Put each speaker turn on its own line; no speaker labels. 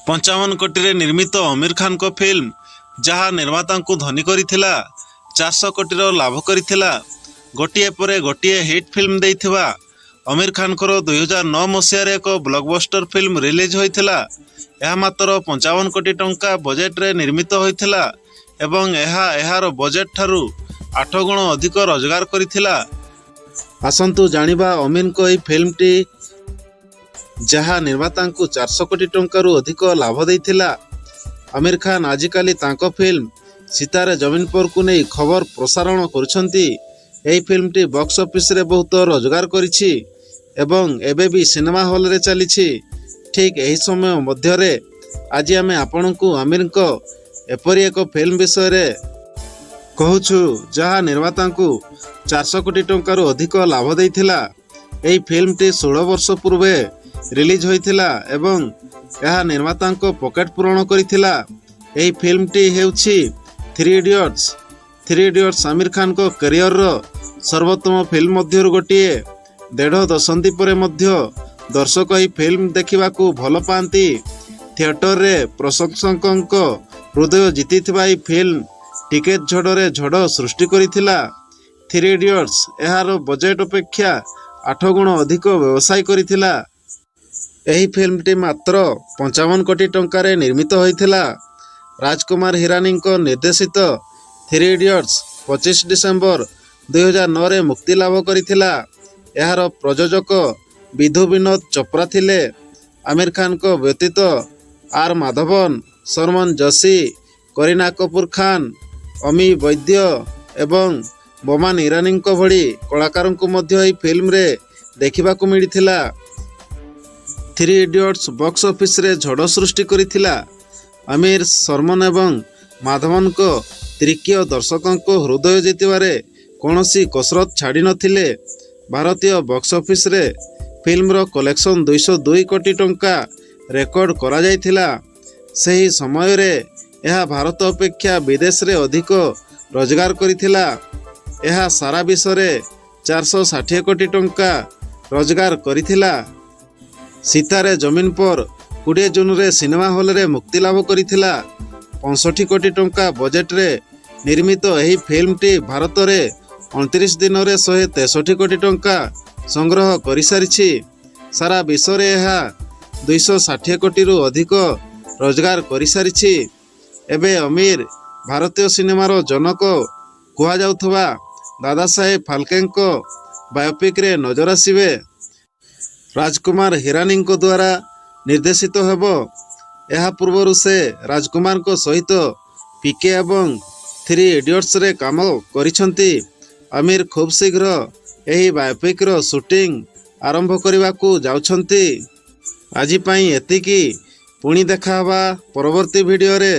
55 କୋଟିରେ ନିର୍ମିତ ଅମୀର ଖାନଙ୍କ ଫିଲ୍ମ, ଯାହା ନିର୍ମାତାଙ୍କୁ ଧନୀ କରିଥିଲା, 400 କୋଟିର ଲାଭ କରିଥିଲା। ଗୋଟିଏ ପରେ ଗୋଟିଏ ହିଟ୍ ଫିଲ୍ମ ଦେଇଥିବା ଅମୀର ଖାନଙ୍କର 2009 ମସିହାରେ ଏକ ବ୍ଲକବଷ୍ଟର ଫିଲ୍ମ ରିଲିଜ୍ ହୋଇଥିଲା। ଏହା ମାତ୍ର 55 କୋଟି ଟଙ୍କା ବଜେଟରେ ନିର୍ମିତ ହୋଇଥିଲା ଏବଂ ଏହା ଏହାର ବଜେଟ୍ ଠାରୁ 8 ଗୁଣ ଅଧିକ ରୋଜଗାର କରିଥିଲା। ଆସନ୍ତୁ ଜାଣିବା ଅମୀରଙ୍କ ଏହି ଫିଲ୍ମଟି, ଯାହା ନିର୍ମାତାଙ୍କୁ 400 କୋଟି ଟଙ୍କାରୁ ଅଧିକ ଲାଭ ଦେଇଥିଲା। ଅମୀର ଖାନ ଆଜିକାଲି ତାଙ୍କ ଫିଲ୍ମ ସିତାରେ ଜମିନ ପରକୁ ନେଇ ଖବର ପ୍ରସାରଣ କରୁଛନ୍ତି। ଏହି ଫିଲ୍ମଟି ବକ୍ସ ଅଫିସରେ ବହୁତ ରୋଜଗାର କରିଛି ଏବଂ ଏବେ ବି ସିନେମା ହଲରେ ଚାଲିଛି। ଠିକ୍ ଏହି ସମୟ ମଧ୍ୟରେ ଆଜି ଆମେ ଆପଣଙ୍କୁ ଆମିରଙ୍କ ଏପରି ଏକ ଫିଲ୍ମ ବିଷୟରେ କହୁଛୁ, ଯାହା ନିର୍ମାତାଙ୍କୁ 400 କୋଟି ଟଙ୍କାରୁ ଅଧିକ ଲାଭ ଦେଇଥିଲା। ଏହି ଫିଲ୍ମଟି 16 ବର୍ଷ ପୂର୍ବେ ରିଲିଜ୍ ହୋଇଥିଲା ଏବଂ ଏହା ନିର୍ମାତାଙ୍କ ପକେଟ ପୂରଣ କରିଥିଲା। ଏହି ଫିଲ୍ମଟି ହେଉଛି three idiots. Three idiots Aamir ଖାନଙ୍କ କ୍ୟାରିୟରର ସର୍ବୋତ୍ତମ ଫିଲ୍ମ ମଧ୍ୟରୁ ଗୋଟିଏ। ଦେଢ଼ ଦଶନ୍ଧି ପରେ ମଧ୍ୟ ଦର୍ଶକ ଏହି ଫିଲ୍ମ ଦେଖିବାକୁ ଭଲ ପାଆନ୍ତି। ଥିଏଟରରେ ପ୍ରଶଂସକଙ୍କ ହୃଦୟ ଜିତିଥିବା ଏହି ଫିଲ୍ମ ଟିକେଟ୍ ଝଡ଼ରେ ଝଡ଼ ସୃଷ୍ଟି କରିଥିଲା। ଥ୍ରୀ ଇଡ଼ିଅଟ୍ସ ଏହାର ବଜେଟ୍ ଅପେକ୍ଷା 8 ଗୁଣ ଅଧିକ ବ୍ୟବସାୟ କରିଥିଲା। ଏହି ଫିଲ୍ମଟି ମାତ୍ର 55 କୋଟି ଟଙ୍କାରେ ନିର୍ମିତ ହୋଇଥିଲା। ରାଜକୁମାର ହିରାନୀଙ୍କ ନିର୍ଦ୍ଦେଶିତ ଥ୍ରୀ ଇଡ଼ିଅଟ୍ସ 25 ଡିସେମ୍ବର 2009ରେ ମୁକ୍ତିଲାଭ କରିଥିଲା। ଏହାର ପ୍ରଯୋଜକ ବିଧୁ ବିନୋଦ ଚୋପ୍ରା ଥିଲେ। ଆମିର ଖାନଙ୍କ ବ୍ୟତୀତ ଆର୍ ମାଧବନ, ଶରମନ ଯୋଶୀ, କରୀନା କପୁର ଖାନ, ଅମି ବୈଦ୍ୟ ଏବଂ ବୋମାନ ଇରାନୀଙ୍କ ଭଳି କଳାକାରଙ୍କୁ ମଧ୍ୟ ଏହି ଫିଲ୍ମରେ ଦେଖିବାକୁ ମିଳିଥିଲା। ଥ୍ରୀ ଇଡ଼ିଅଟ୍ସ ବକ୍ସ ଅଫିସରେ ଝଡ଼ ସୃଷ୍ଟି କରିଥିଲା। ଆମିର, ଶର୍ମନ ଏବଂ ମାଧବନଙ୍କ ତ୍ରିକୀୟ ଦର୍ଶକଙ୍କ ହୃଦୟ ଜିତିବାରେ କୌଣସି କସରତ ଛାଡ଼ିନଥିଲେ। ଭାରତୀୟ ବକ୍ସ ଅଫିସରେ ଫିଲ୍ମର କଲେକ୍ସନ୍ 202 କୋଟି ଟଙ୍କା ରେକର୍ଡ କରାଯାଇଥିଲା। ସେହି ସମୟରେ ଏହା ଭାରତ ଅପେକ୍ଷା ବିଦେଶରେ ଅଧିକ ରୋଜଗାର କରିଥିଲା। ଏହା ସାରା ବିଶ୍ୱରେ 460 କୋଟି ଟଙ୍କା ରୋଜଗାର କରିଥିଲା। ସିତାରେ ଜମିନ ପର 20 ଜୁନରେ ସିନେମା ହଲରେ ମୁକ୍ତିଲାଭ କରିଥିଲା। 65 କୋଟି ଟଙ୍କା ବଜେଟରେ ନିର୍ମିତ ଏହି ଫିଲ୍ମଟି ଭାରତରେ 29 ଦିନରେ 163 କୋଟି ଟଙ୍କା ସଂଗ୍ରହ କରିସାରିଛି। ସାରା ବିଶ୍ୱରେ ଏହା 260 କୋଟିରୁ ଅଧିକ ରୋଜଗାର କରିସାରିଛି। ଏବେ ଅମୀର ଭାରତୀୟ ସିନେମାର ଜନକ କୁହାଯାଉଥିବା ଦାଦାସାହେବ ଫାଲକେଙ୍କ ବାୟୋପିକ୍ରେ ନଜର ଆସିବେ। ରାଜକୁମାର ହିରାନୀଙ୍କ ଦ୍ୱାରା ନିର୍ଦ୍ଦେଶିତ ହେବ। ଏହା ପୂର୍ବରୁ ସେ ରାଜକୁମାରଙ୍କ ସହିତ ପିକେ ଏବଂ ଥ୍ରୀ ଇଡ଼ିଅଟ୍ସରେ କାମ କରିଛନ୍ତି। ଆମିର ଖୁବ୍ ଶୀଘ୍ର ଏହି ବାୟୋପିକ୍ର ସୁଟିଂ ଆରମ୍ଭ କରିବାକୁ ଯାଉଛନ୍ତି। ଆଜି ପାଇଁ ଏତିକି। ପୁଣି ଦେଖା ହେବା ପରବର୍ତ୍ତୀ ଭିଡ଼ିଓରେ।